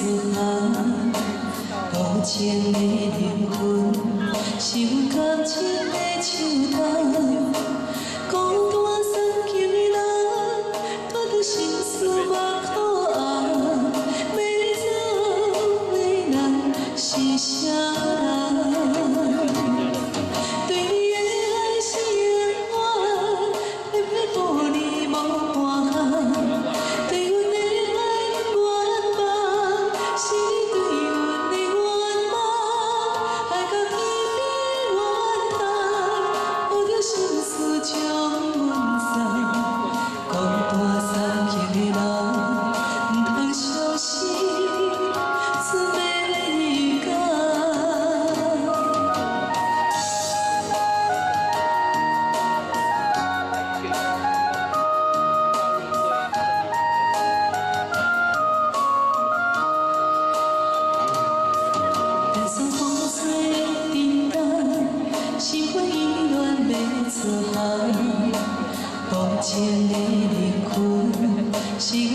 思涵，薄情的靈魂，是阮感情的樹洞。孤單送行的人，帶著心事目苦紅，欲走的人是啥人？對你的愛是永遠，偏偏予你無半項。對阮的愛不願放，是你對阮的願望。愛到天邊遠東，抱著心事將阮送。孤單送行的人，毋通傷心，賰欲講。但算風吹叮當，心灰意亂欲出航。薄情的靈魂，是阮